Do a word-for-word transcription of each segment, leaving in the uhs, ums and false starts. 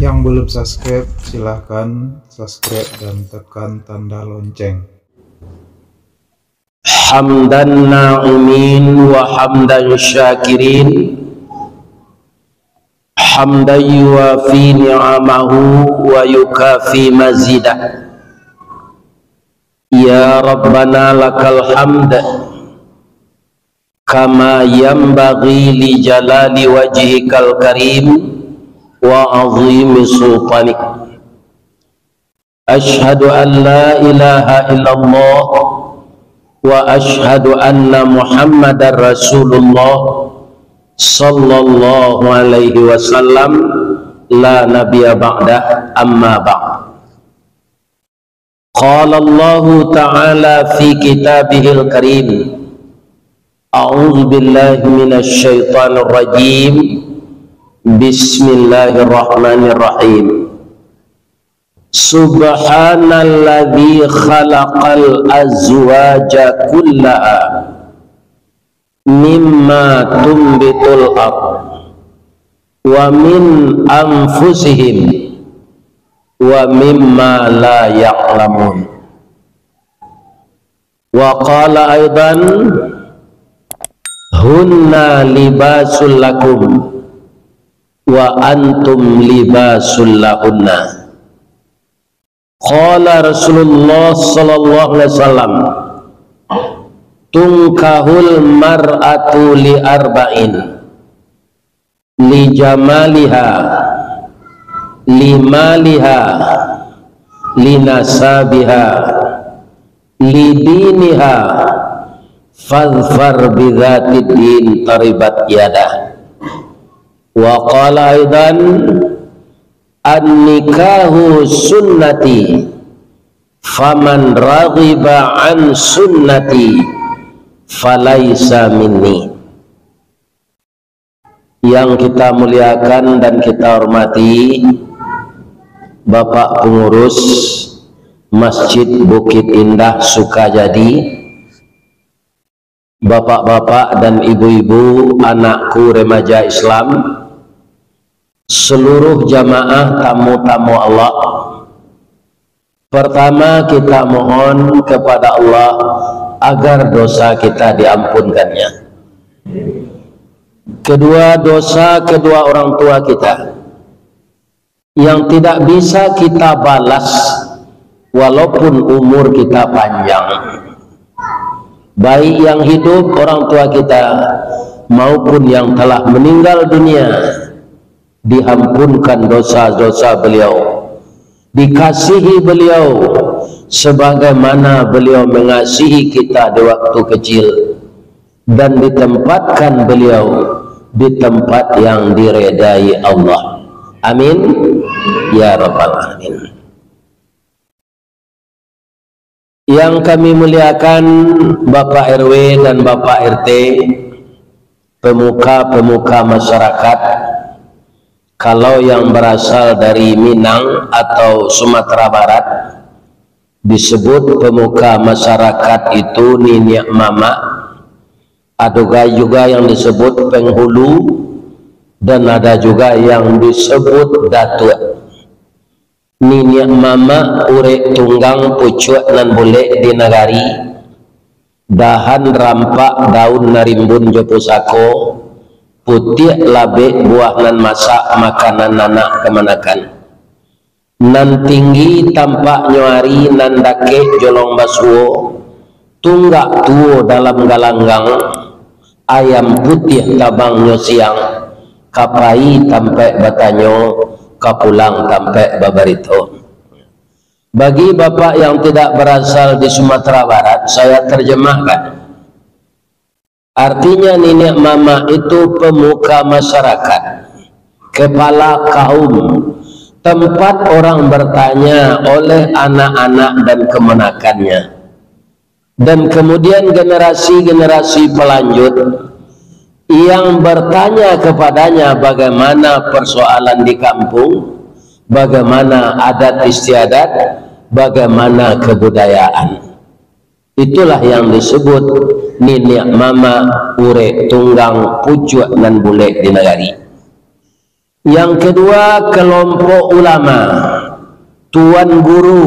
Yang belum subscribe, silahkan subscribe dan tekan tanda lonceng. Hamdan na'imin wa hamdan syakirin, hamdan yuwafi ni'amahu wa yukafi mazidah. Ya Rabbana lakal hamd, kama yanbaghi li jalali wajhikal karim wa azimi sultanik. Asyhadu an la ilaha illallah wa asyhadu anna Muhammadar Rasulullah sallallahu alaihi wasallam, la nabiyya ba'dah, amma ba'd. Qala Allahu ta'ala fi kitabihil karim. A'udzu billahi minasy syaithanir rajim. Bismillahirrahmanirrahim. Subhanalladzi khalaqal azwaja kullaha mimma tumbitul ard wa min anfusihim wa mimma la ya'lamun. Wa qala aidan, hunna libasul lakum wa antum libasul lahunna. Qala Rasulullah sallallahu alaihi wasallam, tunkahul mar'atu li arba'in, li jamaliha, li maliha, li nasabiha, li diniha, fadfar bidzatid din taribat yadah. Wa qala aidan, an-nikahu sunnati, faman raghiba an sunnati, falaisa minni. Yang kita muliakan dan kita hormati, Bapak Pengurus Masjid Bukit Indah Sukajadi, bapak-bapak dan ibu-ibu, anakku remaja Islam, seluruh jamaah tamu-tamu Allah. Pertama, kita mohon kepada Allah agar dosa kita diampunkan-Nya. Kedua, dosa kedua orang tua kita yang tidak bisa kita balas walaupun umur kita panjang. Baik yang hidup, orang tua kita, maupun yang telah meninggal dunia, diampunkan dosa-dosa beliau, dikasihi beliau sebagaimana beliau mengasihi kita di waktu kecil, dan ditempatkan beliau di tempat yang diredai Allah. Amin, ya rabbal alamin. Yang kami muliakan Bapak R W dan Bapak R T, pemuka-pemuka masyarakat, kalau yang berasal dari Minang atau Sumatera Barat, disebut pemuka masyarakat itu niniak mamak, ada juga yang disebut penghulu, dan ada juga yang disebut datuak. Niniak mamak urek tunggang pucuak nan bulek di nagari, dahan rampak daun nan rimbun jo pusako, putiak labek buah nan masak makanan anak kamanakan. Nan tinggi tampaknyo ari, nan dakek jolong basuo, tunggak tuo dalam galanggang, ayam putiah tabangnyo siang, ka pai tampek batanyo, ka pulang tampek babarito. Bagi bapak yang tidak berasal di Sumatera Barat, saya terjemahkan. Artinya, niniak mamak itu pemuka masyarakat, kepala kaum, tempat orang bertanya oleh anak-anak dan kemanakannya. Dan kemudian generasi-generasi pelanjut yang bertanya kepadanya bagaimana persoalan di kampung, bagaimana adat istiadat, bagaimana kebudayaan. Itulah yang disebut niniak mamak urek tunggang pucuak nan bulek di nagari. Yang kedua, kelompok ulama, tuan guru,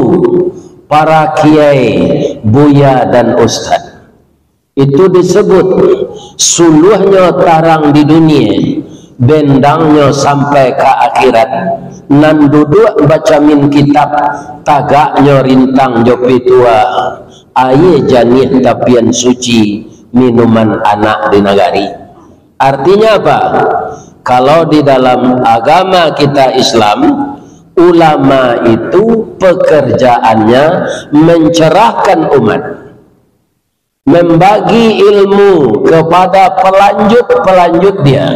para kiai, buya, dan ustad. Itu disebut suluahnyo tarang di dunia, bendangnyo sampai ka akhirat. Nan duduak bacamin kitab, tagaknyo rintang jo pitua, aia janiah tapian suci, minuman anak di nagari. Artinya apa? Kalau di dalam agama kita Islam, ulama itu pekerjaannya mencerahkan umat, membagi ilmu kepada pelanjut-pelanjut dia,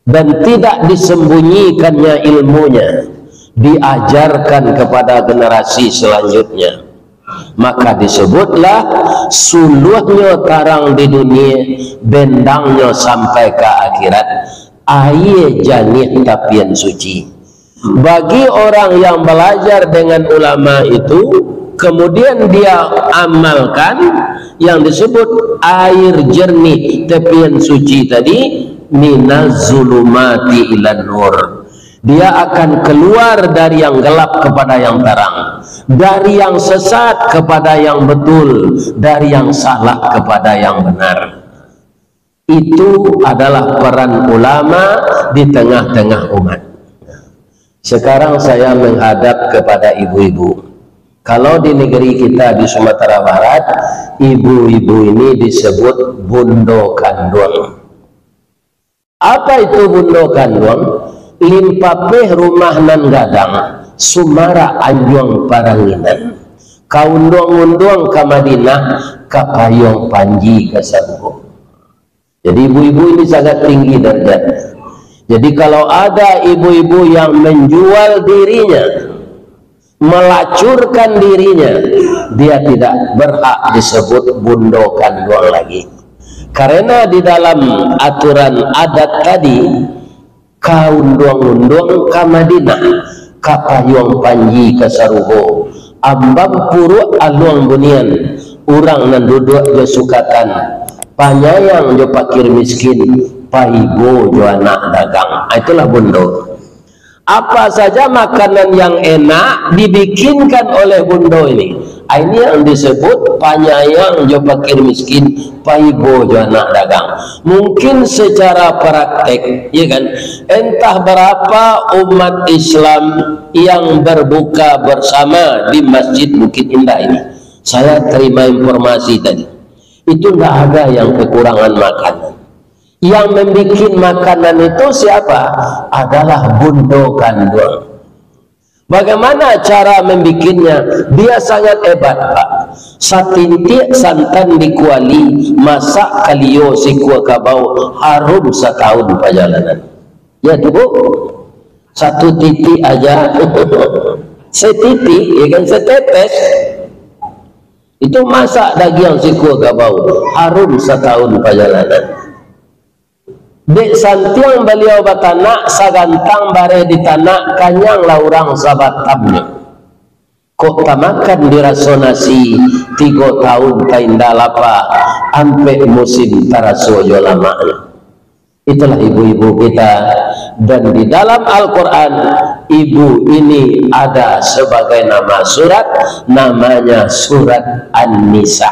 dan tidak disembunyikannya ilmunya, diajarkan kepada generasi selanjutnya. Maka disebutlah, suluahnyo tarang di dunia, bendangnyo sampai ka akhirat, aia janiah tapian suci. Bagi orang yang belajar dengan ulama itu, kemudian dia amalkan yang disebut air jernih tepian suci tadi, minaz zulumati ilan nur. Dia akan keluar dari yang gelap kepada yang terang, dari yang sesat kepada yang betul, dari yang salah kepada yang benar. Itu adalah peran ulama di tengah-tengah umat. Sekarang saya menghadap kepada ibu-ibu. Kalau di negeri kita di Sumatera Barat, ibu-ibu ini disebut bundo kanduang. Apa itu bundo kanduang? Limpapeh rumah nan gadang, sumarak anjuang paranginan. Ka unduang-unduang ka Madinah, ka payuang panji ka sarugo. Jadi ibu-ibu ini sangat tinggi darajatnya. Jadi kalau ada ibu-ibu yang menjual dirinya, melacurkan dirinya, dia tidak berhak disebut bundo kanduang lagi. Karena di dalam aturan adat tadi, ka unduang-unduang ka Madinah, ka payuang panji ka sarugo, ambam puruak aluang bunian, urang nan duduak jo sukatan, panyayang jo pakir miskin, paibo jo anak dagang. Ah, itulah bundo. Apa saja makanan yang enak dibikinkan oleh bundo ini. Ah, ini yang disebut panyayang jo pakir miskin, paibo jo anak dagang. Mungkin secara praktek, ya kan, entah berapa umat Islam yang berbuka bersama di Masjid Bukit Indah ini. Saya terima informasi tadi. Itu ndak ada yang kekurangan makanan. Yang membikin makanan itu siapa? Adalah bundo kanduang. Bagaimana cara membikinnya? Dia sangat hebat, Pak. Satintiak santan di kuali, masak kalio sikua kabau, harum satahun pajalanan. Ya tu, Bu? Satu titik aja. Setitik, ya kan, setetes. Itu masak dagiang sikua kabau, harum satahun pajalanan. Dek santiang baliau batanak, sagantang bareh ditanak, kanyang lah urang sabatamnyo. Kok tamakan diraso nasi, tigo tahun tainda lapa, ampek musim taraso jo lamaknyo. Itulah ibu-ibu kita. Dan di dalam Al-Quran, ibu ini ada sebagai nama surat, namanya surat An-Nisa.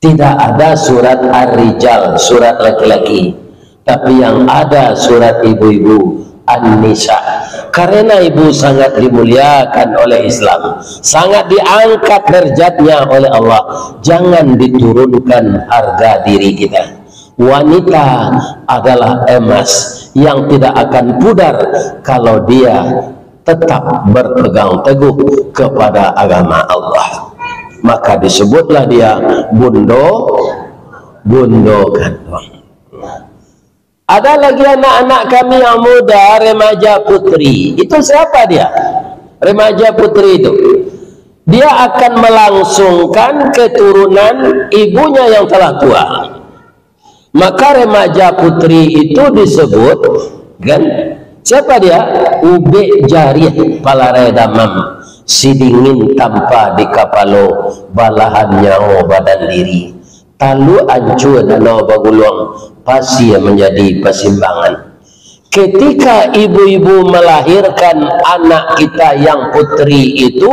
Tidak ada surat Ar-Rijal, surat laki-laki. Tapi yang ada surat ibu-ibu, An-Nisa. Karena ibu sangat dimuliakan oleh Islam, sangat diangkat derajatnya oleh Allah, jangan diturunkan harga diri kita. Wanita adalah emas yang tidak akan pudar kalau dia tetap berpegang teguh kepada agama Allah. Maka disebutlah dia bundo, bundo kanduang. Ada lagi anak-anak kami yang muda, remaja putri. Itu siapa dia? Remaja putri itu. Dia akan melangsungkan keturunan ibunya yang telah tua. Maka remaja putri itu disebut, kan? Siapa dia? Ubek jariah palarai damam, sidingin tampa di kapalo, balahan nyawo badan diri. Taluk ancua danau baguluang, pasia manjadi pasimbangan. Ketika ibu-ibu melahirkan anak kita yang putri itu,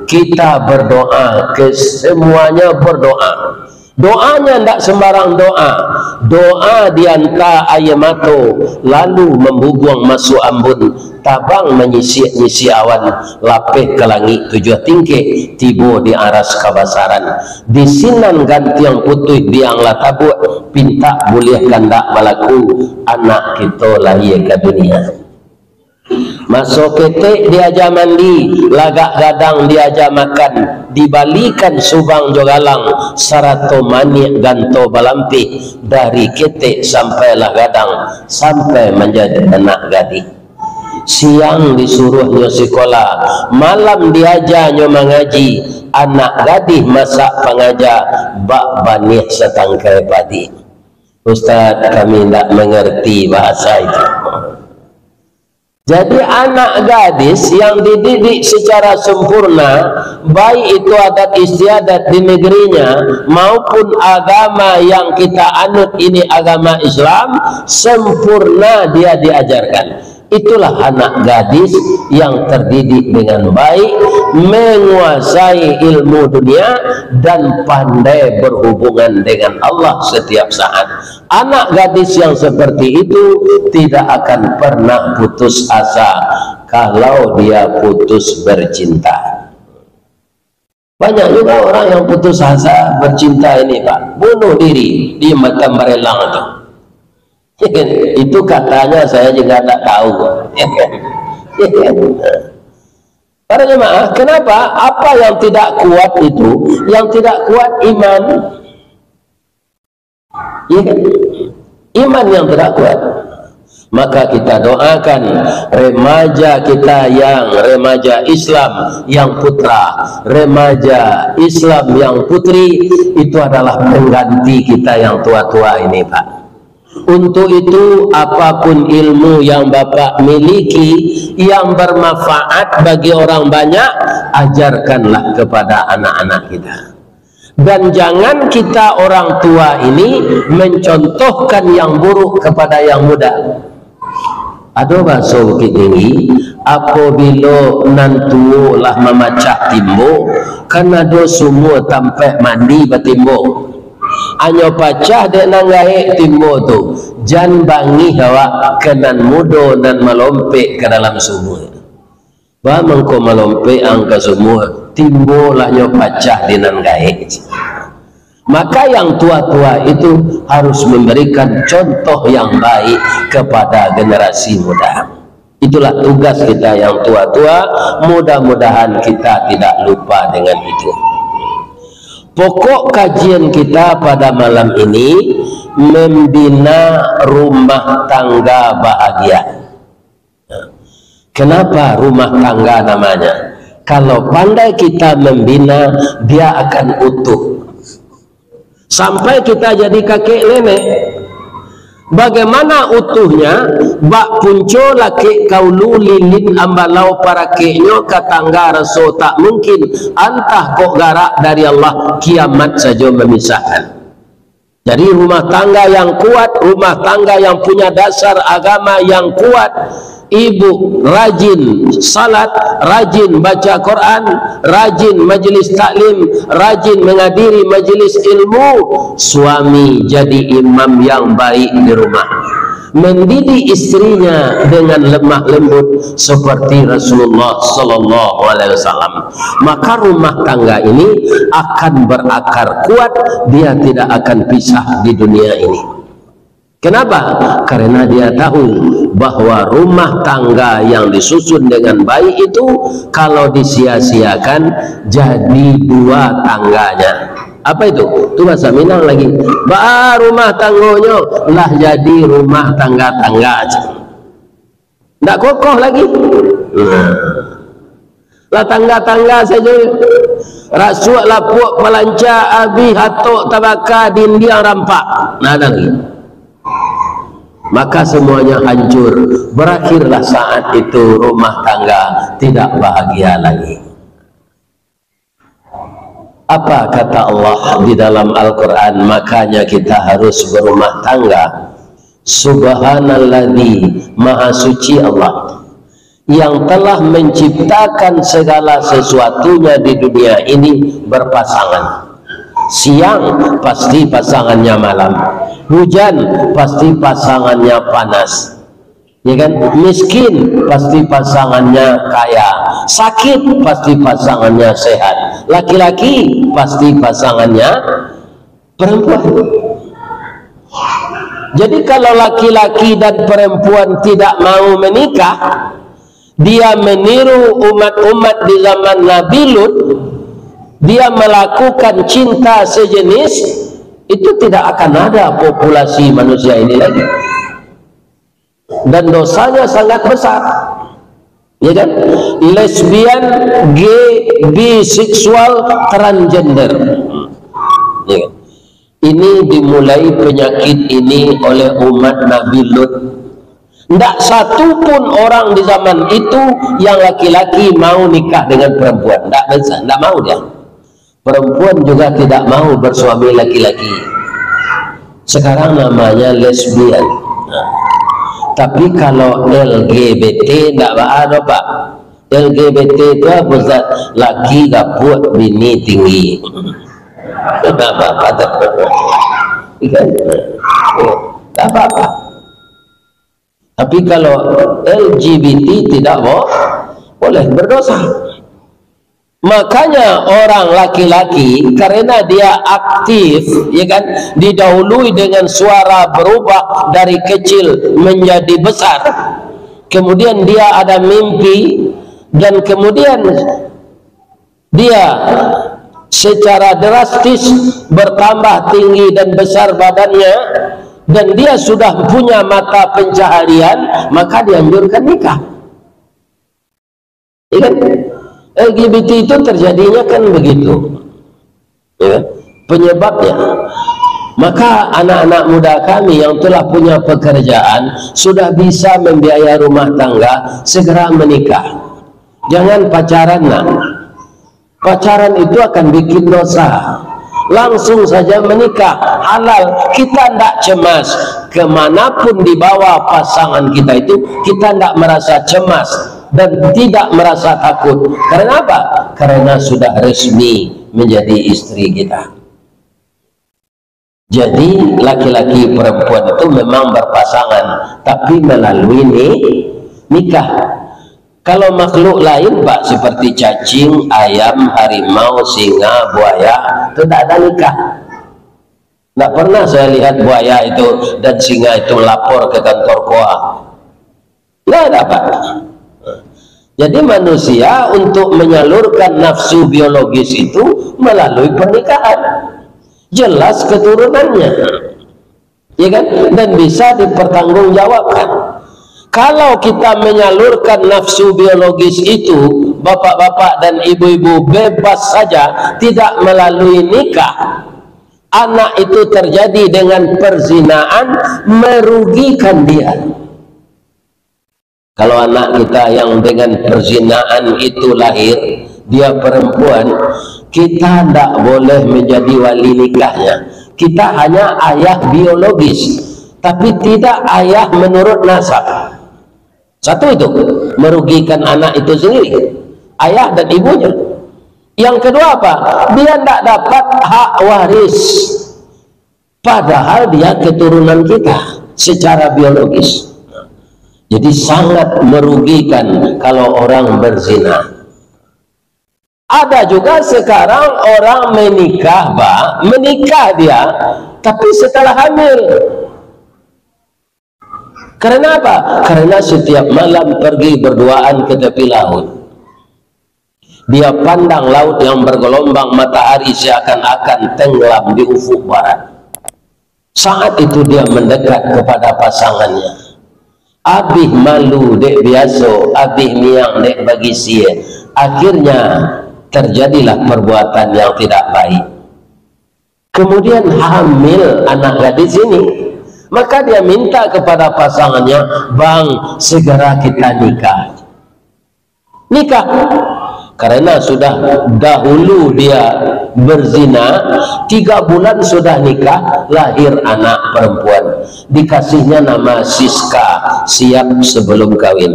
kita berdoa, kesemuanya berdoa. Doanya ndak sembarang doa. Doa dianta aia mato, lalu mambubuang masuak ambun, tabang manyisiak-nyisiak awan, lapeh ka langik tujuah tingkek, tibo di aras kabasaran. Di sinan gantiang putuih biang lah tabuak, pintak buliah kandak balaku, anak kito lahia ka dunia. Maso ketek diaja mandi, lagak gadang diaja makan, dibalikan subang jo galang, sarato maniak ganto balampih, dari ketek sampai lah gadang, sampai manjadi anak gadih. Siang disuruahnyo sikola, malam diajanyo mangaji, anak gadih masak pangaja, bak baniah satangkai padi. Ustaz, kami indak mangarati bahasa itu. Jadi, anak gadis yang dididik secara sempurna, baik itu adat istiadat di negerinya maupun agama yang kita anut ini, agama Islam, sempurna dia diajarkan. Itulah anak gadis yang terdidik dengan baik, menguasai ilmu dunia, dan pandai berhubungan dengan Allah setiap saat. Anak gadis yang seperti itu tidak akan pernah putus asa kalau dia putus bercinta. Banyak juga orang yang putus asa bercinta ini, Pak. Bunuh diri di Batang Barelang tu. Itu katanya, saya juga tak tahu. Para jemaah, kenapa? Apa yang tidak kuat itu? Yang tidak kuat iman. Iya kan? Iman yang tidak kuat. Maka kita doakan remaja kita yang remaja Islam yang putra, remaja Islam yang putri, itu adalah pengganti kita yang tua-tua ini, Pak. Untuk itu, apapun ilmu yang Bapak miliki yang bermanfaat bagi orang banyak, ajarkanlah kepada anak-anak kita. Dan jangan kita orang tua ini mencontohkan yang buruk kepada yang muda. Ado baso Bukittinggi, apabilo nan tuo lah mamacah timbo, kan ado sumua tampek mandi batimbo. Anyo pacah dek nan gaek timbo tu, jan bangih awak ka nan mudo nan malompek ka dalam sumua. Ba mangko malompek ang ka sumua, timbo lah nyo pacah di nan gaek. Maka yang tua-tua itu harus memberikan contoh yang baik kepada generasi muda. Itulah tugas kita yang tua-tua, mudah-mudahan kita tidak lupa dengan itu. Pokok kajian kita pada malam ini, membina rumah tangga bahagia. Kenapa rumah tangga namanya? Kalau pandai kita membina, dia akan utuh. Sampai kita jadi kakek nenek. Bagaimana utuhnya? Bak punco lakek kaulu lilin ambalau parakeknyo ka tangga raso tak mungkin, antah kok garak dari Allah, kiamat sajo memisahkan. Jadi, rumah tangga yang kuat, rumah tangga yang punya dasar agama yang kuat, ibu rajin salat, rajin baca Quran, rajin majelis taklim, rajin menghadiri majelis ilmu, suami jadi imam yang baik di rumah, mendidik istrinya dengan lemah lembut seperti Rasulullah sallallahu alaihi wasallam. Maka rumah tangga ini akan berakar kuat, dia tidak akan pisah di dunia ini. Kenapa? Karena dia tahu bahwa rumah tangga yang disusun dengan baik itu, kalau disia-siakan, jadi dua tangganya. Apa itu? Tu bahasa Minang lagi. Ba rumah tanggonyo lah jadi rumah tangga-tangga aja. Ndak kokoh lagi. Lah tangga-tangga sajo. Rasuak lapuak palanca, abih atok tabaka dindiang rampak. Nah, dah lagi. Maka semuanya hancur. Berakhirlah saat itu rumah tangga tidak bahagia lagi. Apa kata Allah di dalam Al-Quran? Makanya kita harus berumah tangga. Subhanalladzi, Maha Suci Allah, yang telah menciptakan segala sesuatunya di dunia ini berpasangan. Siang pasti pasangannya malam, hujan pasti pasangannya panas, ya kan? Miskin pasti pasangannya kaya, sakit pasti pasangannya sehat, laki-laki pasti pasangannya perempuan. Jadi, kalau laki-laki dan perempuan tidak mau menikah, dia meniru umat-umat di zaman Nabi Lut, dia melakukan cinta sejenis, itu tidak akan ada populasi manusia ini lagi. Dan dosanya sangat besar. Ya kan? Lesbian, gay, biseksual, transgender. Ya kan? Ini dimulai penyakit ini oleh umat Nabi Lut. Ndak satu pun orang di zaman itu yang laki-laki mau nikah dengan perempuan. Ndak bisa, ndak mau dia. Perempuan juga tidak mau bersuami laki-laki. Sekarang namanya lesbian. Nah, tapi kalau L G B T ndak baa doh, Pak. L G B T itu apa, Ustaz? Laki gapuak, bini tinggi. Ndak apa-apa tu. Kan? Ndak apa-apa. Tapi kalau L G B T tidak bo-, boleh, berdosa. Makanya orang laki-laki, karena dia aktif, ya kan, didahului dengan suara berubah dari kecil menjadi besar. Kemudian dia ada mimpi, dan kemudian dia secara drastis bertambah tinggi dan besar badannya, dan dia sudah punya mata pencaharian, maka dianjurkan nikah. Ya kan? L G B T itu terjadinya kan begitu. Ya kan? Penyebabnya. Maka anak-anak muda kami yang telah punya pekerjaan, sudah bisa membiayai rumah tangga, segera menikah. Jangan pacaran, nak. Pacaran itu akan bikin dosa. Langsung saja menikah, halal. Kita ndak cemas. Kemanapun dibawa pasangan kita itu, kita ndak merasa cemas dan tidak merasa takut. Karena apa? Karena sudah resmi menjadi istri kita. Jadi, laki-laki perempuan itu memang berpasangan, tapi melalui ni-, nikah. Kalau makhluk lain, Pak, seperti cacing, ayam, harimau, singa, buaya, itu tidak ada nikah. Tidak pernah saya lihat buaya itu dan singa itu lapor ke kantor koa. Nggak ada, Pak. Jadi, manusia untuk menyalurkan nafsu biologis itu melalui pernikahan. Jelas keturunannya. Ya kan? Dan bisa dipertanggungjawabkan. Kalau kita menyalurkan nafsu biologis itu, bapak-bapak dan ibu-ibu, bebas saja, tidak melalui nikah, anak itu terjadi dengan perzinaan, merugikan dia. Kalau anak kita yang dengan perzinaan itu lahir, dia perempuan, kita ndak boleh menjadi wali nikahnya. Kita hanya ayah biologis, tapi tidak ayah menurut nasab. Satu itu, merugikan anak itu sendiri, ayah dan ibunya. Yang kedua apa? Dia ndak dapat hak waris. Padahal dia keturunan kita secara biologis. Jadi, sangat merugikan kalau orang berzina. Ada juga sekarang orang menikah, Pak, menikah dia, tapi setelah hamil. Karena apa? Karena setiap malam pergi berduaan ke tepi laut. Dia pandang laut yang bergelombang, matahari seakan-akan tenggelam di ufuk barat. Saat itu dia mendekat kepada pasangannya. Abih malu dek biaso, abih niang dek bagisie. Akhirnya terjadilah perbuatan yang tidak baik. Kemudian hamil anak gadis ini. Maka dia minta kepada pasangannya, "Bang, segera kita nikah." Nikah. Karena sudah dahulu dia berzina, tiga bulan sudah nikah, lahir anak perempuan. Dikasihnya nama Siska, siap sebelum kawin.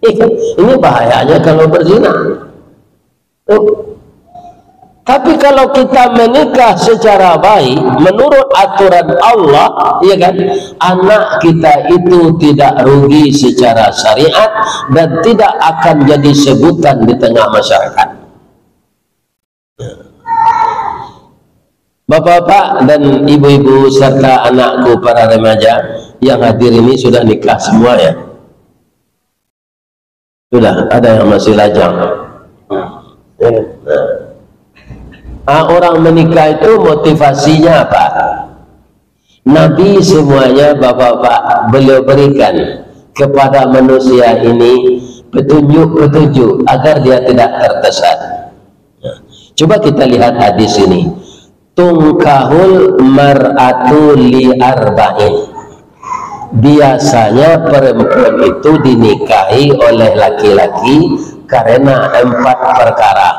Ini bahayanya kalau berzina. Tapi kalau kita menikah secara baik, menurut aturan Allah, ya kan, anak kita itu tidak rugi secara syariat dan tidak akan jadi sebutan di tengah masyarakat. Bapak-bapak dan ibu-ibu serta anakku para remaja yang hadir ini sudah nikah semua, ya? Sudah, ada yang masih lajang. Ah, orang menikah itu motivasinya apa? Nabi semuanya, bapak-bapak, beliau berikan kepada manusia ini petunjuk-petunjuk agar dia tidak tersesat. Coba kita lihat hadis ini. Tungkahul mar'atu li arba'in. Biasanya perempuan itu dinikahi oleh laki-laki karena empat perkara.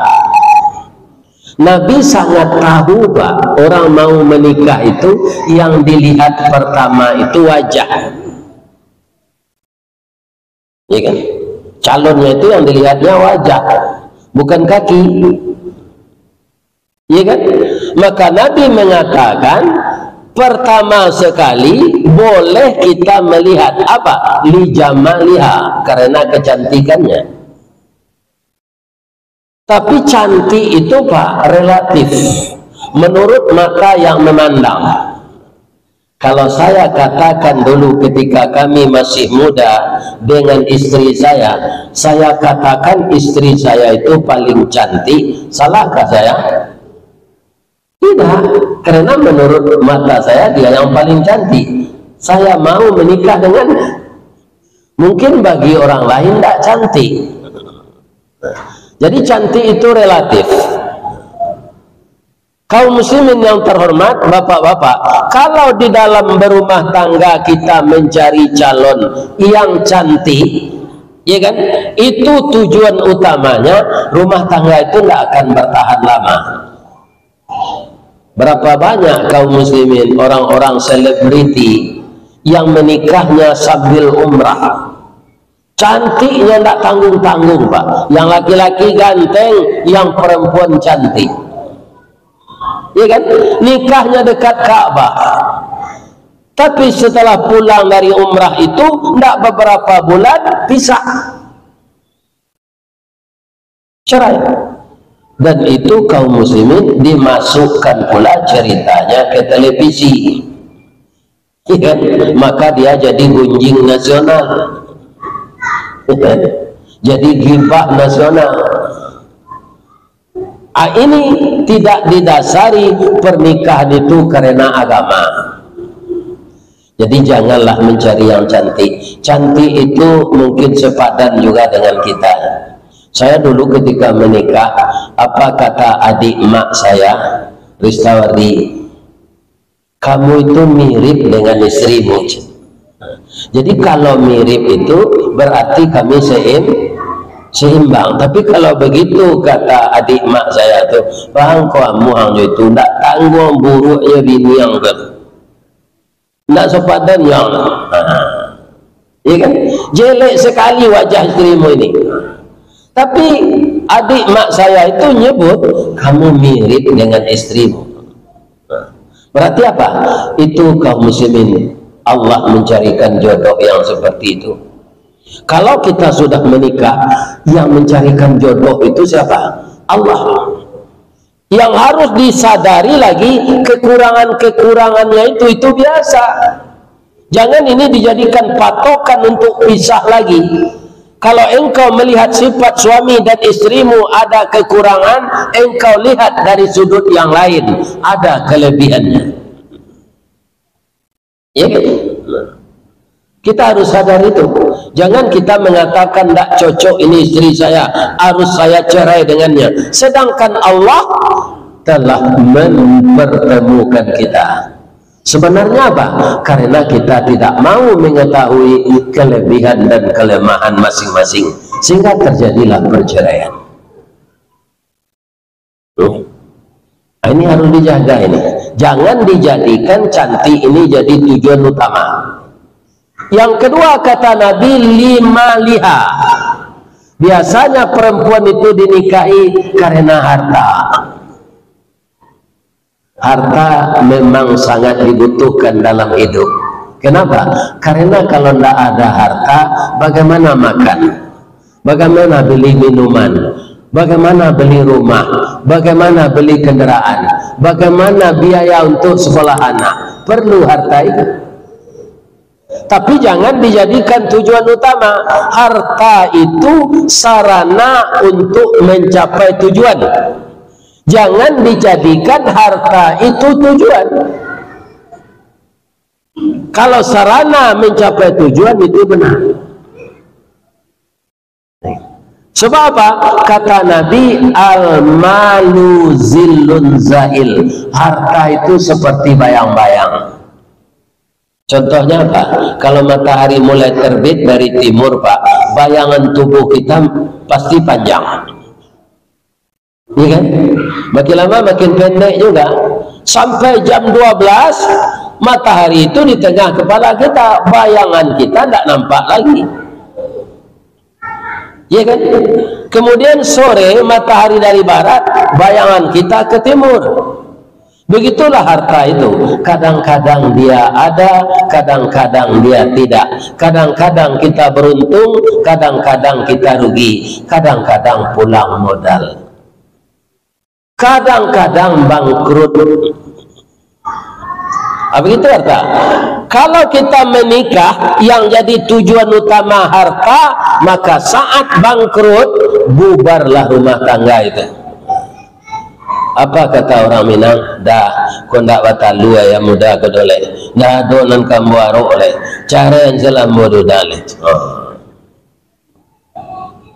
Nabi sangat tahu, Pak, orang mau menikah itu yang dilihat pertama itu wajah. Ya kan? Calonnya itu yang dilihatnya wajah, bukan kaki. Ya kan? Maka Nabi mengatakan, pertama sekali boleh kita melihat apa? Li jamaliha, karena kecantikannya. Tapi cantik itu, Pak, relatif. Menurut mata yang memandang. Kalau saya katakan dulu ketika kami masih muda dengan istri saya, saya katakan istri saya itu paling cantik, salahkah saya? Tidak, karena menurut mata saya dia yang paling cantik. Saya mau menikah dengannya. Mungkin bagi orang lain tidak cantik. Jadi cantik itu relatif. Kaum muslimin yang terhormat, bapak-bapak, kalau di dalam berumah tangga kita mencari calon yang cantik, ya kan, itu tujuan utamanya, rumah tangga itu tidak akan bertahan lama. Berapa banyak kaum muslimin, orang-orang selebriti yang menikahnya sambil umrah? Cantiknya ndak tanggung-tanggung, Pak. Yang laki-laki ganteng, yang perempuan cantik. Ya kan? Nikahnya dekat Ka'bah. Tapi setelah pulang dari umrah itu, ndak beberapa bulan, pisah. Cerai. Dan itu kaum muslimin dimasukkan pula ceritanya ke televisi. Iya kan? Maka dia jadi gunjing nasional. Iya kan? Jadi gibah nasional. Ah, ini tidak didasari pernikahan itu karena agama. Jadi janganlah mencari yang cantik. Cantik itu mungkin sepadan juga dengan kita. Saya dulu ketika menikah, apa kata adik mak saya, Ristawardi? "Kamu itu mirip dengan istrimu." Jadi kalau mirip itu berarti kami seim-, seimbang. Tapi kalau begitu kata adik mak saya tu, "Bang, kau amuang jo itu, ndak tanggung buruknya bini ang tu. Ndak sepadan yang." Ha. Ya kan? "Jelek sekali wajah istrimu ini." Tapi adik mak saya itu nyebut, "Kamu mirip dengan istrimu." Berarti apa? Itu kaum muslimin, Allah mencarikan jodoh yang seperti itu. Kalau kita sudah menikah, yang mencarikan jodoh itu siapa? Allah. Yang harus disadari lagi, kekurangan-kekurangannya itu, itu biasa. Jangan ini dijadikan patokan untuk pisah lagi. Kalau engkau melihat sifat suami dan istrimu ada kekurangan, engkau lihat dari sudut yang lain, ada kelebihannya. Ya kan? Kita harus sadar itu. Jangan kita mengatakan, "Ndak cocok ini istri saya, harus saya cerai dengannya." Sedangkan Allah telah mempertemukan kita. Sebenarnya apa? Karena kita tidak mau mengetahui kelebihan dan kelemahan masing-masing, sehingga terjadilah perceraian. Hmm. Ini harus dijaga ini. Jangan dijadikan cantik ini jadi tujuan utama. Yang kedua, kata Nabi, limaliha. Biasanya perempuan itu dinikahi karena harta. Harta memang sangat dibutuhkan dalam hidup. Kenapa? Karena kalau ndak ada harta, bagaimana makan? Bagaimana beli minuman? Bagaimana beli rumah? Bagaimana beli kendaraan? Bagaimana biaya untuk sekolah anak? Perlu harta itu. Tapi jangan dijadikan tujuan utama. Harta itu sarana untuk mencapai tujuan. Jangan dijadikan harta itu tujuan. Kalau sarana mencapai tujuan, itu benar. Sebab apa? Kata Nabi, "Al-malu zillun zail." Harta itu seperti bayang-bayang. Contohnya apa? Kalau matahari mulai terbit dari timur, Pak, bayangan tubuh kita pasti panjang. Iya kan? Makin lama makin pendek juga. Sampai jam dua belas, matahari itu di tengah kepala kita, bayangan kita ndak nampak lagi. Iya kan? Kemudian sore, matahari dari barat, bayangan kita ke timur. Begitulah harta itu. Kadang-kadang dia ada, kadang-kadang dia tidak. Kadang-kadang kita beruntung, kadang-kadang kita rugi, kadang-kadang pulang modal. Kadang-kadang bangkrut. Ah, begitu harta. Kalau kita menikah, yang jadi tujuan utama harta, maka saat bangkrut, bubarlah rumah tangga itu. Apa kata orang Minang? "Dah, ko ndak batalua ayam muda ko doleh. Dah ado nan ka ambo arok leh. Carai an salambo duda leh." Oh.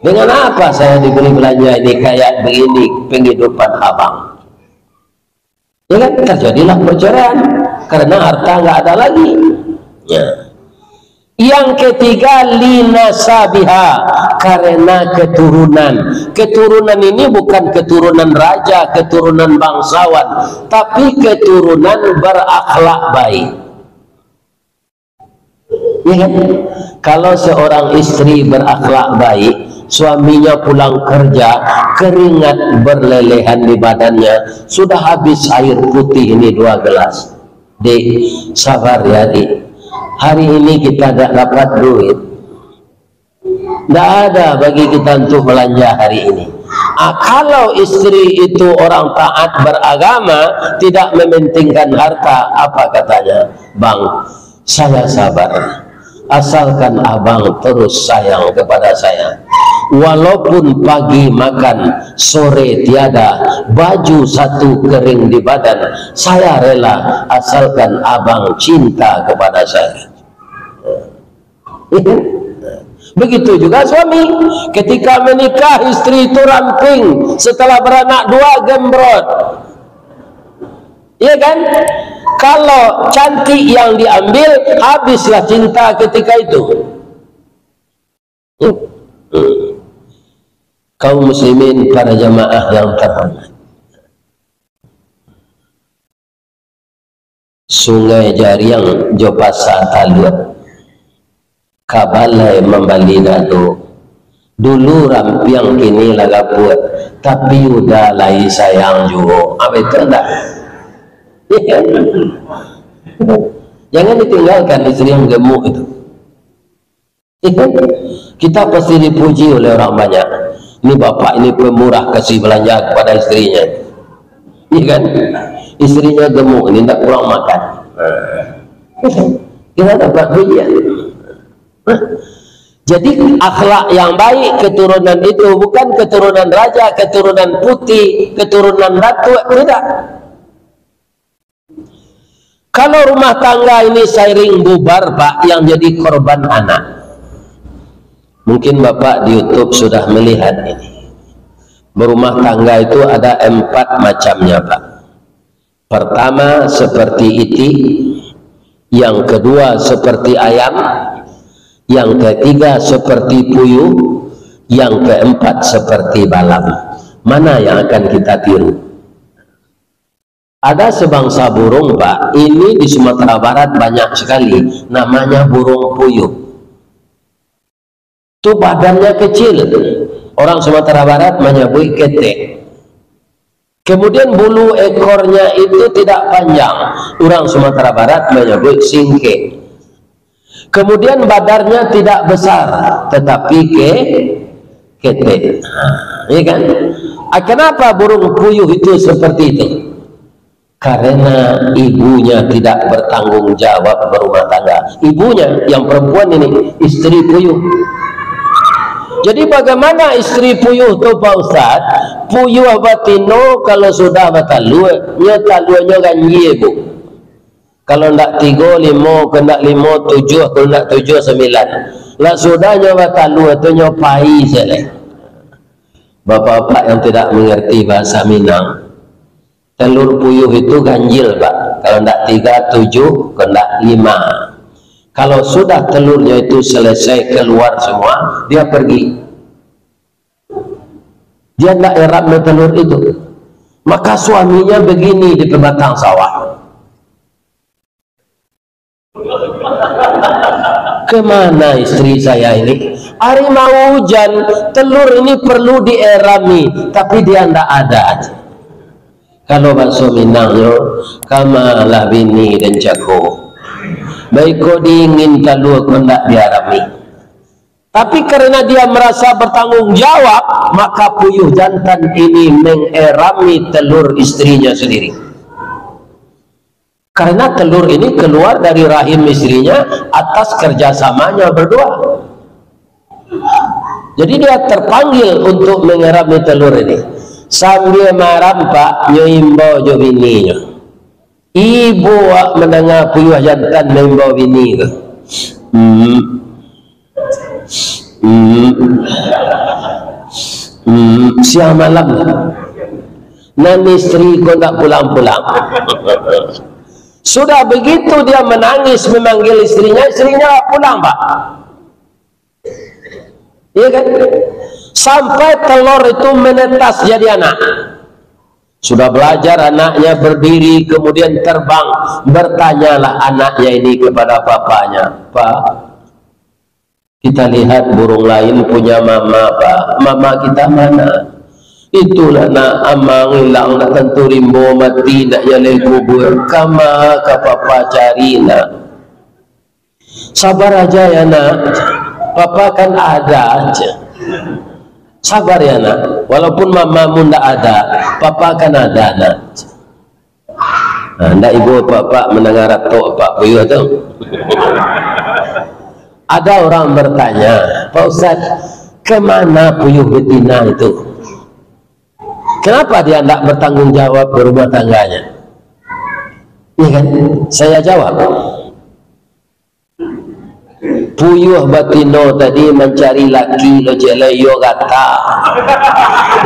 Dengan apa saya diberi belanja ini kayak begini penghidupan abang? Ya kan? Terjadilah perceraian karena harta nggak ada lagi. Ya. Yang ketiga, linasabiha, karena keturunan. Keturunan ini bukan keturunan raja, keturunan bangsawan, tapi keturunan berakhlak baik. Ya kan? Kalau seorang istri berakhlak baik, suaminya pulang kerja, keringat berlelehan di badannya, sudah habis air putih ini dua gelas. "Dek, sabar ya, Dek. Hari ini kita tidak dapat duit. Tidak ada bagi kita untuk belanja hari ini." Ah, kalau istri itu orang taat beragama, tidak mementingkan harta, apa katanya? "Bang, saya sabar. Asalkan abang terus sayang kepada saya. Walaupun pagi makan, sore tiada, baju satu kering di badan, saya rela asalkan abang cinta kepada saya." Begitu juga suami. Ketika menikah, istri itu ramping. Setelah beranak dua, gembrot. Iya kan? Kalau cantik yang diambil, habislah cinta ketika itu. Kaum muslimin, para jamaah yang terhormat. Sungai Jariang jo Pasa Taluak, ka balai mambali dado. Dulu rampiang, kini lah gapuak, tapi uda lai sayang juo. Ah, betul ndak? Jangan ditinggalkan istri yang gemuk itu. Kita pasti dipuji oleh orang banyak. "Ini bapak ini pemurah kasih belanja kepada istrinya." Iya kan? Istrinya gemuk, ini ndak kurang makan. Kita dapat pujian. Jadi, akhlak yang baik, keturunan itu bukan keturunan raja, keturunan putih, keturunan datuk, tidak. Kalau rumah tangga ini sairing bubar, Pak, yang jadi korban anak. Mungkin Bapak di YouTube sudah melihat ini. Berumah tangga itu ada empat macamnya, Pak. Pertama, seperti itik. Yang kedua, seperti ayam. Yang ketiga, seperti puyuh. Yang keempat, seperti balam. Mana yang akan kita tiru? Ada sebangsa burung, Pak, ini di Sumatera Barat banyak sekali, namanya burung puyuh. Tu badannya kecil, orang Sumatera Barat manyabuik ketek. Kemudian bulu ekornya itu tidak panjang, urang Sumatera Barat manyabuik singkek. Kemudian badannya tidak besar, tetapi ke-, ketek. Ha, ya kan? Ah, kenapa burung puyuh itu seperti itu? Karena ibunya tidak bertanggung jawab berumah tangga. Ibunya yang perempuan ini, istri puyuh. Jadi bagaimana istri puyuh tu, Pak Ustaz? Puyuh batino kalau sudah batalua, nyo taluanyo ganjil, Bu. Kalau ndak tigo, limo, kalau ndak limo, tujuh, kalau ndak tujuh, sambilan. Lah sudah nyo batalua tu nyo pai sajo. Bapak-bapak yang tidak mengerti bahasa Minang, telur puyuh itu ganjil, Pak. Kalau ndak tiga, tujuh, kalau ndak lima. Kalau sudah telurnya itu selesai keluar semua, dia pergi. Dia ndak eram telur itu. Maka suaminya begini di pematang sawah. Kemana istri saya ini? Ari mau hujan, telur ini perlu dierami, tapi dia ndak ada. Kalau bahaso Minangnyo, kamalah bini den cako. Baiko dingin talua ko ndak dierami. Tapi karena dia merasa bertanggung jawab, maka puyuh jantan ini mengerami telur istrinya sendiri. Karena telur ini keluar dari rahim istrinya atas kerjasamanya berdua. Jadi dia terpanggil untuk mengerami telur ini. Sambil maram, Pak, nyo imbau jo bininyo. Ibo awak mandanga puyuh jantan maimbau bini ko. Hmm. Hmm. Hmm. Siang malam. Nan istri ko ndak pulang-pulang. Sudah begitu dia menangis memanggil istrinya, istrinya pulang, Pak. Iya kan? Sampai telur itu menetas jadi anak. Sudah belajar anaknya berdiri, kemudian terbang. Bertanyalah anaknya ini kepada papanya, "Pak, kita lihat burung lain punya mama, Pak. Mama kita mana?" "Itulah, Nak, amang ilang, ndak tantu rimbo mati, ndak jaleh kubur. Kama ka papa cari, Nak?" "Sabar aja ya, Nak. Papa kan ada aja. Sabar ya, Nak. Walaupun mamamu ndak ada, papa kan ada, Nak." Nah, ndak ibo apak-apak mandanga ratok apak puyuh tu. Ada orang bertanya, "Pak Ustaz, kemana puyuh betina itu? Kenapa dia ndak bertanggung jawab berumah tangganya?" Iya kan? Saya jawab, "Puyuh batino tadi mancari laki lo cek lai, iyo gata.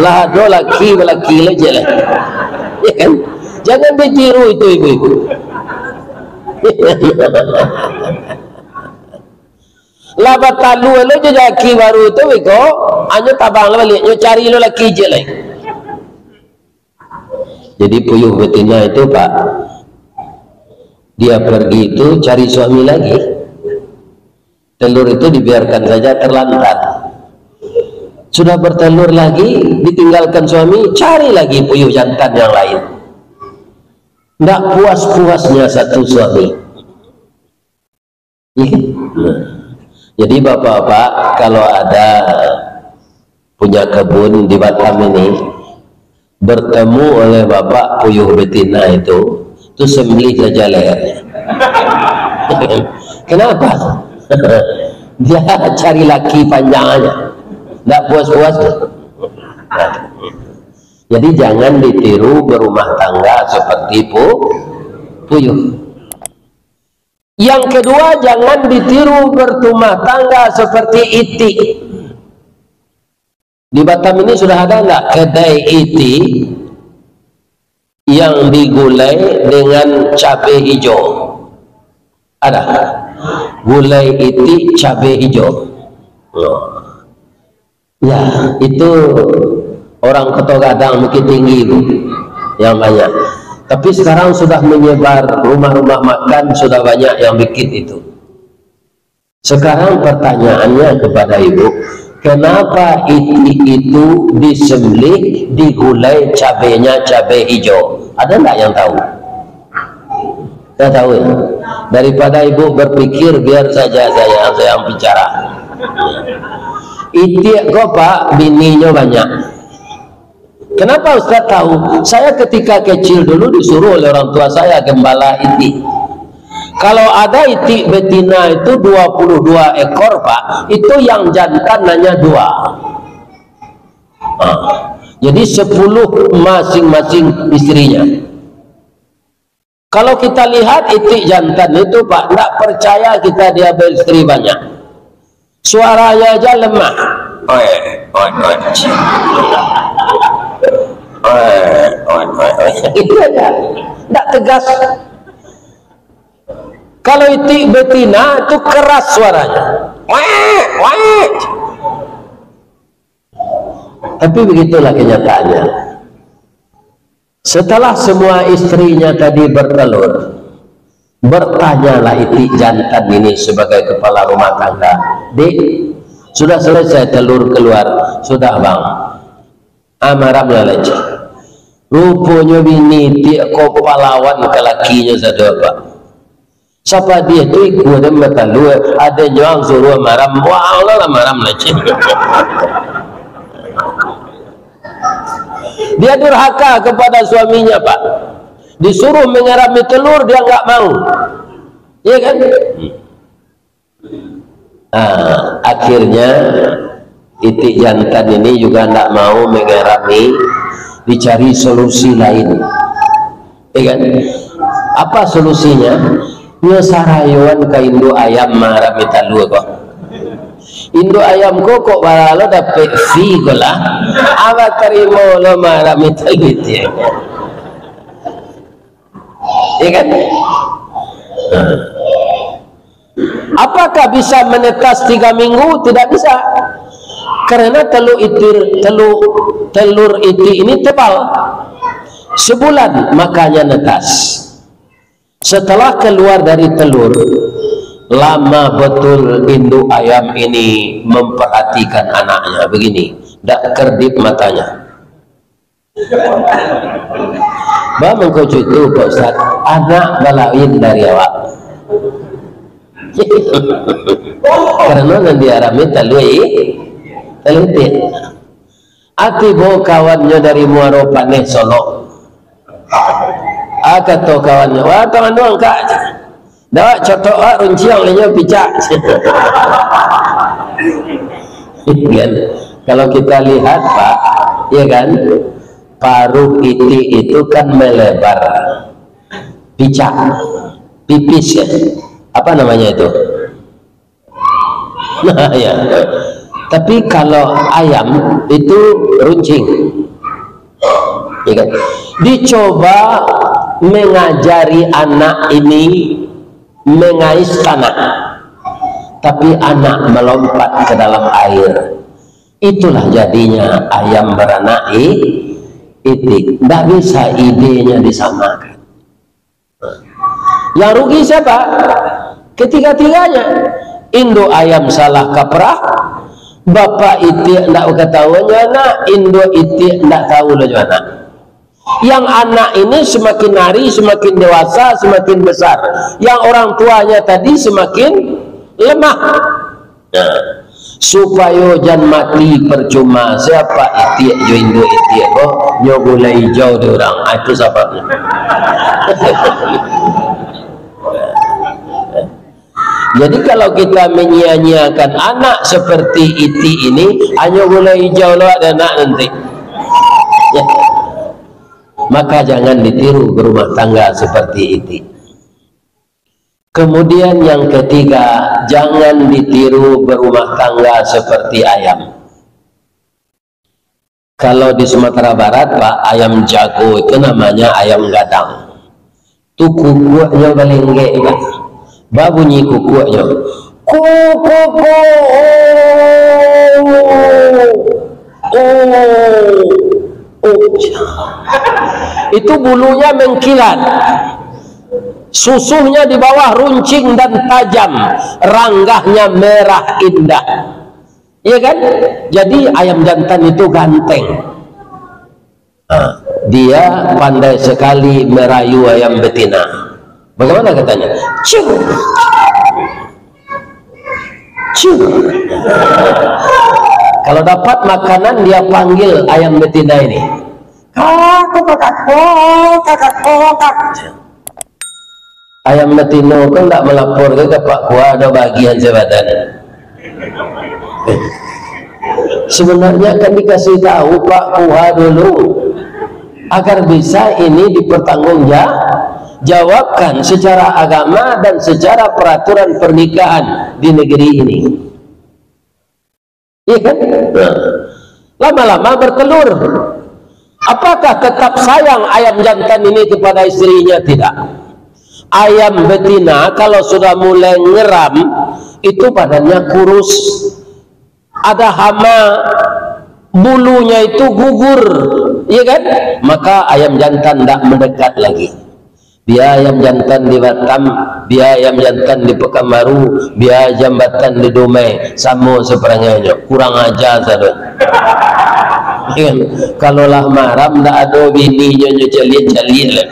Lah ado laki, balaki lo cek lai." Ya kan? Jangan ditiru itu ibu-ibu. Lah batalua lo jo laki baru tu beko, anyo tabang lo baliak, nyo cari lo laki cek lai. Jadi puyuh betina itu, Pak, dia pergi itu cari suami lagi. Telur itu dibiarkan saja terlantar. Sudah bertelur lagi, ditinggalkan suami, cari lagi puyuh jantan yang lain. Ndak puas-puasnya satu suami. Iya. Nah. Jadi bapak-bapak, kalau ada punya kebun di Batam ini, bertemu oleh bapak puyuh betina itu, tu sembelih saja lehernya. Kenapa? Dia cari laki panjang aja. Ndak puas-puas. Jadi jangan ditiru berumah tangga seperti pu-, puyuh. Yang kedua, jangan ditiru berumah tangga seperti itik. Di Batam ini sudah ada nggak kedai itik yang digulai dengan cabai hijau? Ada. Gulai itik cabai hijau. Ya, itu orang Koto Gadang, Bukittinggi tu yang banyak. Tapi sekarang sudah menyebar, rumah-rumah makan sudah banyak yang bikin itu. Sekarang pertanyaannya kepada ibu, kenapa itik itu disembelih, digulai cabenya cabe hijau? Ada ndak yang tahu? Ndak tahu, ya? Daripada ibu berpikir, biar saja saya, saya yang bicara. Itik ko, Pak, bininyo banyak. Kenapa Ustaz tahu? Saya ketika kecil dulu disuruh oleh orang tua saya gembala itik. Kalau ada itik betina itu dua puluh dua ekor, Pak, itu yang jantan hanya dua. Ah, jadi sepuluh masing-masing istrinya. Kalau kita lihat itik jantan itu, Pak, ndak percaya kita dia beristri banyak. Suaranya aja lemah. Oi, oi, oi. Oi, oi, oi, oi. Itu aja. Ndak tegas. Kalau itik betina itu keras suaranya. Wek, wek. Tapi begitulah kenyataannya. Setelah semua istrinya tadi bertelur, bertanyalah itik jantan ini sebagai kepala rumah tangga, "Dik, sudah selesai telur keluar?" "Sudah, Bang." "Ah, maramlah lai." Ruponyo bini itik ko palawan ka lakinyo sado, Pak. Sapa dia tu ikua den batalua, ado nyo ang suruah maram, wah, Allah lah maram lah, cik. Dia durhaka kepada suaminya, Pak. Disuruh mengarami telur, dia nggak mau. Iya kan? Ah, akhirnya, itik jantan ini juga ndak mau mengarami, dicari solusi lain. Ya kan? Apa solusinya? Nyo sarayoan ka induk ayam marami talua ko. Induk ayam ko kok bala lo dapek fee ko lah. Abah tarimo lo marami talua itu. Ya kan? Nah. Apakah bisa menetas tiga minggu? Tidak bisa. Karena telur itik, telur, telur itik ini tebal. Sebulan makanya netas. Setelah keluar dari telur, lama betul induk ayam ini memperhatikan anaknya. Begini, dak kerdip matanya. Ba mangko cucu, Pak Ustaz, anak balawin dari awak. Karena nan diarami talua i-, talua itik. Ati bo kawannyo dari Muaro Paneh, Solok. Ah, kato kawannyo, "Wah, tangan nu angkak." Dak, cotok, ah, runciang inyo picak. Kan? Kalau kita lihat, Pak, ya kan? Paruh itik itu kan melebar. Picak, pipis ya. Apa namanya itu? Nah, ya. Tapi kalau ayam itu runcing. Ya kan? Dicoba mengajari anak ini mengais tanah. Tapi anak melompat ke dalam air. Itulah jadinya ayam beranak i-, itik. Ndak bisa idenya disamakan. Yang rugi siapa? Ketiga-tiganya. Induk ayam salah kaprah, bapak itik ndak katahuan jo anak, induk itik ndak tahu lo jo anak. Yang anak ini semakin hari semakin dewasa, semakin besar. Yang orang tuanya tadi semakin lemah. Nah, supayo jan mati percuma, siapa itik jo induk itik ko, nyo gulai ijau di urang. Ah, itu sababnyo. Jadi, kalau kita menyia-nyiakan anak seperti itik ini, hanyo gulai ijau lo ado anak nanti. Ya. Maka jangan ditiru berumah tangga seperti itik. Kemudian yang ketiga, jangan ditiru berumah tangga seperti ayam. Kalau di Sumatera Barat, Pak, ayam jago itu namanya ayam gadang. Tu kukuaknyo balenggek, Pak. Babunyi kukuaknyo. Kukuak. Oh. Oh, itu bulunya mengkilat, susuhnya di bawah runcing dan tajam, ranggahnya merah indah. Iya kan? Jadi ayam jantan itu ganteng. Ah, dia pandai sekali merayu ayam betina. Bagaimana katanya? Ciu. Ciu. Kalau dapat makanan, dia panggil ayam betina ini. Kak, kak, kak, kak, kak, kak, kak. Ayam batino ko ndak malapor ka Pak Kua, ado bagian jabatan. Sebenarnya kan dikasih tahu Pak Kua dulu, agar bisa ini dipertanggung ja-, jawabkan secara agama dan secara peraturan pernikahan di negeri ini. Iya kan? Nah, lama-lama bertelur. Apakah tetap sayang ayam jantan ini kepada istrinya? Tidak. Ayam betina kalau sudah mulai ngeram, itu badannya kurus. Ada hama, bulunya itu gugur, iya kan? Maka ayam jantan ndak mendekat lagi. Bia ayam jantan di Batam, bia ayam jantan di Pekanbaru, bia ayam jantan di Dumai, samo saparangainyo, kurang aja sado. Kan? Kalau lah maram, ndak ado bininyo, nyo caliak-caliak lah.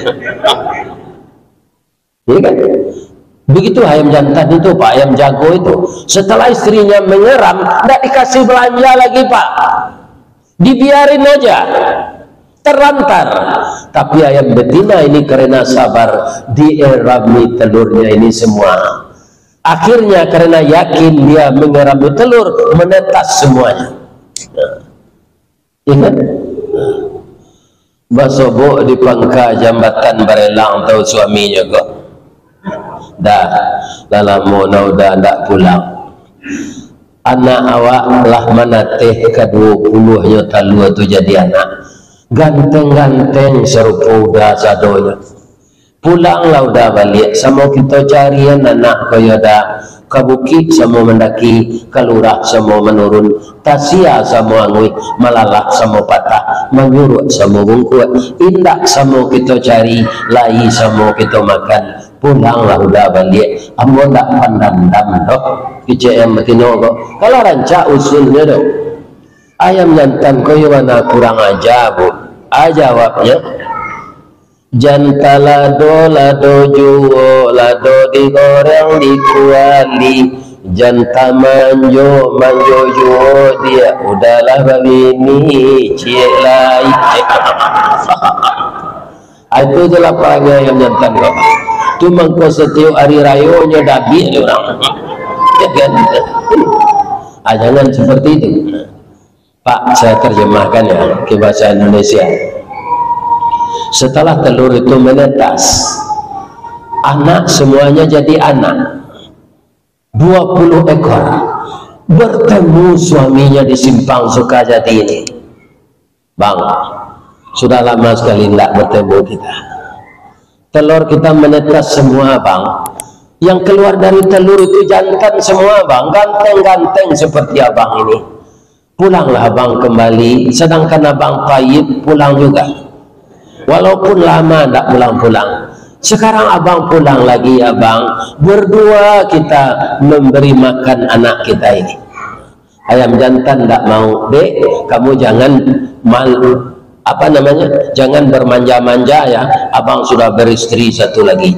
Iya kan? Begitu ayam jantan itu, Pak, ayam jago itu. Setelah istrinya mengeram, ndak dikasih belanja lagi, Pak. Dibiarin aja, terlantar. Tapi ayam betina ini karena sabar, dierami telurnya ini semua. Akhirnya karena yakin dia mengerami telur, menetas semuanya. Ingat, basobok di pangka jambatan barelang, tahu suaminyo ko? Dah, lah lamo nah udah ndak pulang. Anak awak lah manateh kaduo puluahnyo talua tu jadi anak. Ganteng-ganteng sarupo uda sadonyo. Pulanglah uda baliak, samo kito carian anak ko yo da. Ka bukik samo mandaki, ka lurah samo manurun, tasia samo anguih, malalah samo patah, manyuruak samo bungkuak. Indak samo kito cari, lai samo kito makan. Pulanglah uda baliak, ambo ndak pandandam doh, kecek ayam batino ko. Kalau rancak usulnyo doh. Ayam jantan ko yo bana kurang aja, Bu. A jawabnyo, jan talado, lado juo, lado digoreng di kuali. Jan tamanjo, manjo juo, diak udahlah babini, ciek lai. Ah, itu je lah parangai ayam jantan ko. Tu mangko satiok ari rayo nyo dabiak dek urang. Ya kan? Ah, jangan seperti itu. Pak, saya terjemahkan ya ke bahasa Indonesia. Setelah telur itu menetas, anak semuanya jadi anak. Dua puluh ekor. Bertemu suaminya di Simpang Sukajadi ini. Bang, sudah lama sekali ndak bertemu kita. Telur kita menetas semua, Bang. Yang keluar dari telur itu jantan semua, Bang. Ganteng-ganteng seperti abang ini. Pulanglah abang kembali, sedangkan abang Taib pulang juga. Walaupun lama ndak pulang-pulang. Sekarang abang pulang lagi, abang. Berdua kita memberi makan anak kita ini. Ayam jantan ndak mau, "Dek, kamu jangan mal-, apa namanya, jangan bermanja-manja ya, abang sudah beristri satu lagi."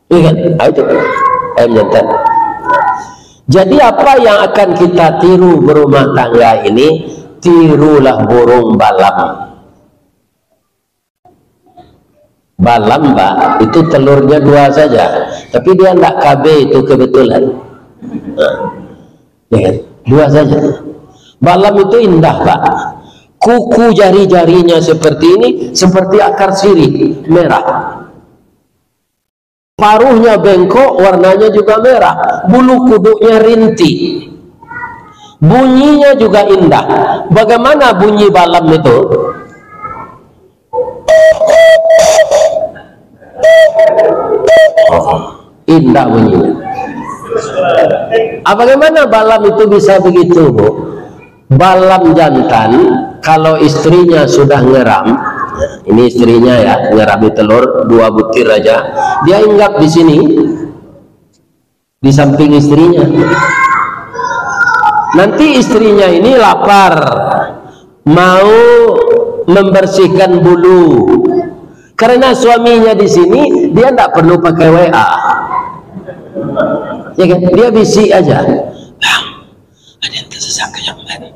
Iya kan? Ah, itu ayam jantan. Jadi, apa yang akan kita tiru berumah tangga ini? Tirulah burung balam. Balam, Pak, itu telurnya dua saja, tapi dia ndak K B itu kebetulan. Nah, ya kan? Dua saja. Balam itu indah, Pak. Kuku jari-jarinya seperti ini, seperti akar sirih, merah. Paruhnya bengkok, warnanya juga merah. Bulu kuduknya rintik. Bunyinya juga indah. Bagaimana bunyi balam itu? Oh, indah bunyinya. Ah, bagaimana balam itu bisa begitu, Bu? Balam jantan, K Kalau istrinya sudah ngeram, ini istrinya ya, ngerami telur dua butir aja, dia hinggap di sini, di samping istrinya. Nanti istrinya ini lapar, mau membersihkan bulu. Karena suaminya di sini, dia ndak perlu pakai W A. Ya kan? Dia bisik aja. Bang, ada yang tersesat ke jamban.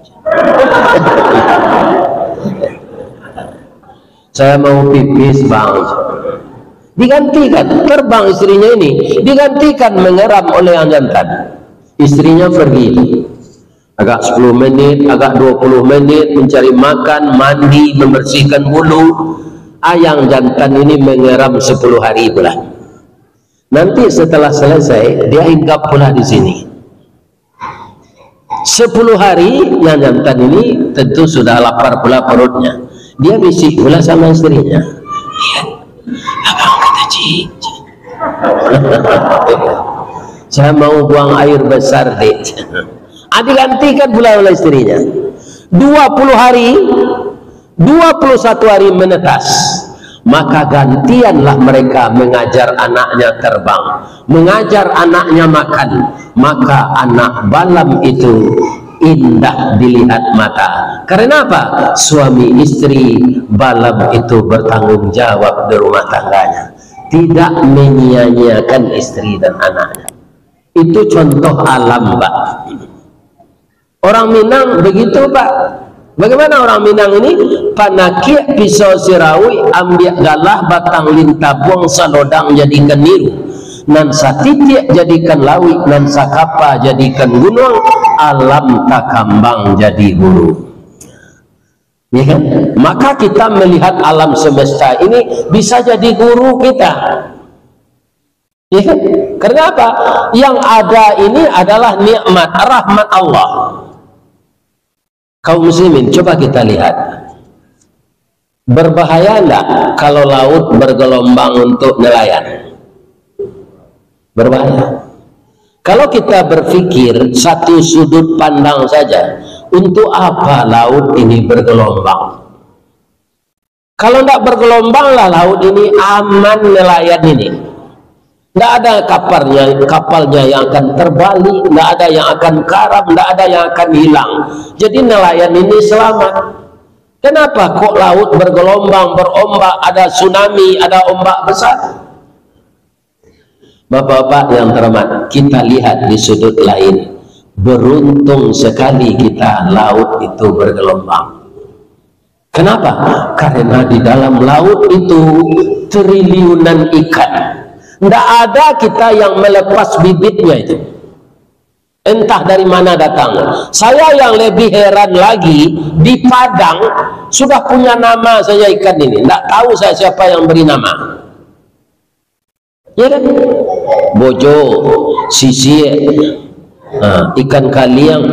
Saya mau pipis, Bang. Digantikan, terbang istrinya ini, digantikan mengeram oleh yang jantan. Istrinya pergi. Agak sepuluh menit, agak dua puluh menit, mencari makan, mandi, membersihkan bulu. Ah, yang jantan ini mengeram sepuluh hari pula. Nanti setelah selesai, dia hinggap pula di sini. Sepuluh hari, yang jantan ini tentu sudah lapar pula perutnya. Dia bisik pula sama istrinya. "Abang kata cik, saya mau buang air besar, Dek." Ah, digantikan pula oleh istrinya. Dua puluh hari, dua puluh satu hari menetas, maka gantianlah mereka mengajar anaknya terbang, mengajar anaknya makan, maka anak balam itu indah dilihat mata. Karena apa? Suami istri balam itu bertanggung jawab di rumah tangganya, tidak menyia-nyiakan istri dan anaknya. Itu contoh alam, Pak. Orang Minang begitu, Pak. Bagaimana orang Minang ini? Panakiak pisau sirauik, ambiak galah batang lintabuang, salodang jadikan niru, nan satitiak jadikan lawik, nan sakapa jadikan gunuang, alam takambang jadi guru. Ya kan? Maka kita melihat alam semesta ini bisa jadi guru kita. Ya kan? Karena apa? Yang ada ini adalah nikmat, rahmat Allah. Kaum muslimin, coba kita lihat. Berbahaya ndak kalau laut bergelombang untuk nelayan? Berbahaya. Kalau kita berpikir satu sudut pandang saja, untuk apa laut ini bergelombang? Kalau ndak bergelombang lah laut ini, aman nelayan ini. Ndak ada kapalnya, kapalnya yang akan terbalik, ndak ada yang akan karam, ndak ada yang akan hilang. Jadi nelayan ini selamat. Kenapa kok laut bergelombang, berombak, ada tsunami, ada ombak besar? Bapak-bapak yang terhormat, kita lihat di sudut lain. Beruntung sekali kita, laut itu bergelombang. Kenapa? Karena di dalam laut itu triliunan ikan. Ndak ada kita yang melepas bibitnya itu. Entah dari mana datang. Saya yang lebih heran lagi, di Padang sudah punya nama saja ikan ini. Ndak tahu saya siapa yang beri nama. Ya kan? Bojo, sisiak, ha, ikan kaliang,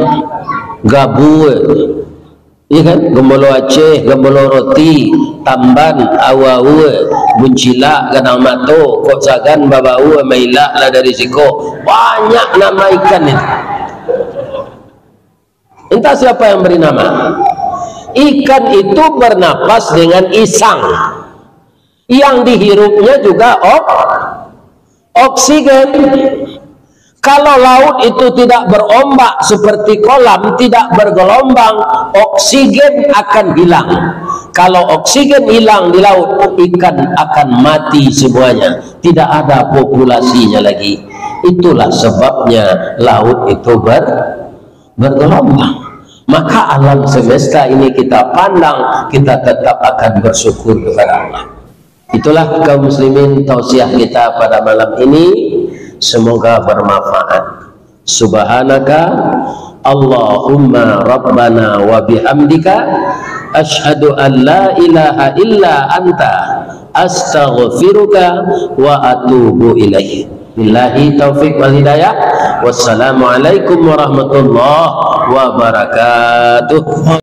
gabua, ya kan? Gambolo Aceh, gambolo roti, tamban, awa-awa, buncilak, gadang mato, kok sagan, babaua, mailak lah dari siko. Banyak nama ikan itu. Entah siapa yang beri nama. Ikan itu bernapas dengan isang. Yang dihirupnya juga ok-, oksigen. Kalau laut itu tidak berombak seperti kolam, tidak bergelombang, oksigen akan hilang. Kalau oksigen hilang di laut, ikan akan mati semuanya. Tidak ada populasinya lagi. Itulah sebabnya laut itu ber-, bergelombang. Maka alam semesta ini kita pandang, kita tetap akan bersyukur kepada Allah. Itulah kaum muslimin tausiah kita pada malam ini. Semoga bermanfaat. Subhanaka Allahumma Rabbana wa bihamdika, asyhadu an la ilaha illa anta, astaghfiruka wa atubu ilaik. Billahi taufik wal hidayah. Wassalamualaikum warahmatullahi wabarakatuh.